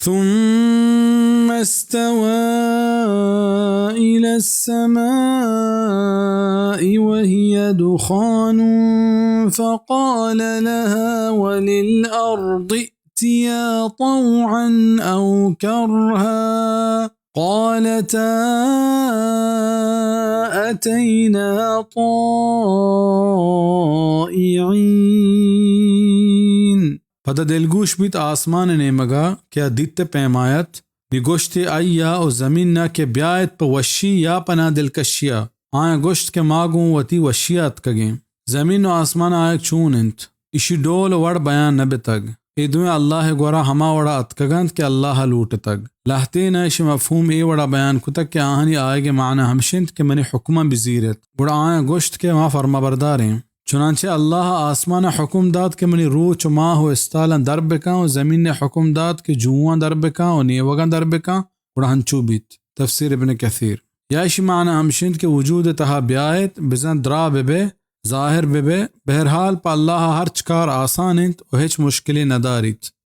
ثم استوى إلى السماء وهي دخان فقال لها وللأرض ائتيا طوعا أو كرها قالتا أتينا طائعين. پدا دلگوش بیت آسمان ءِ نیمگ ءَ کہ آ دیت ءِ پیما اَت، نی گوشت ئے آئی ءَ ءُ زمین ءَ کہ بیا ات پہ وشی یا پہ نادلکشی ءَ۔ آیاں گوشت کہ ما گوں وتی وشی ءَ اتکگ ایں۔ زمین ءُ آسمان ءَ آیگ چون اِنت؟ ایشی ڈول ءُ وڑ بیان نہ بیتگ۔ اے دوئیں اللہ ءِ گورا ہما وڑا اتکگ اَنت کہ اللہ ءَ لوٹتگ۔ لہتین ءَ ایشی مفہوم اے وڑا بیان کتگ کہ آہانی آیگ ءِ معنی ہمش اِنت کہ منی حکماں بزیر ات۔ گڑا آیاں گوشت کہ ما فرمانبردار ایں۔ چنانچہ اللہ ءَ آسمان ءَ حکم دات کہ منی روچ ءُ ماہ ءُ استالاں در بکن ءُ زمین ءَ حکم دات کہ جوواں در بکن ءُ نیوگاں در بکن، گڑا ہنچو بیت۔ تفسیر ابن کثیر۔ یا ایشی معنی ہمش اِنت کہ وجود ءِ تہا بیا ات، بزاں دراہ بہ بئے، ظاہر بہ بئے۔ بہرحال پہ اللہ ءَ ہرچ کار آسان اِنت ءُ ہچ مشکلے نہ داریت۔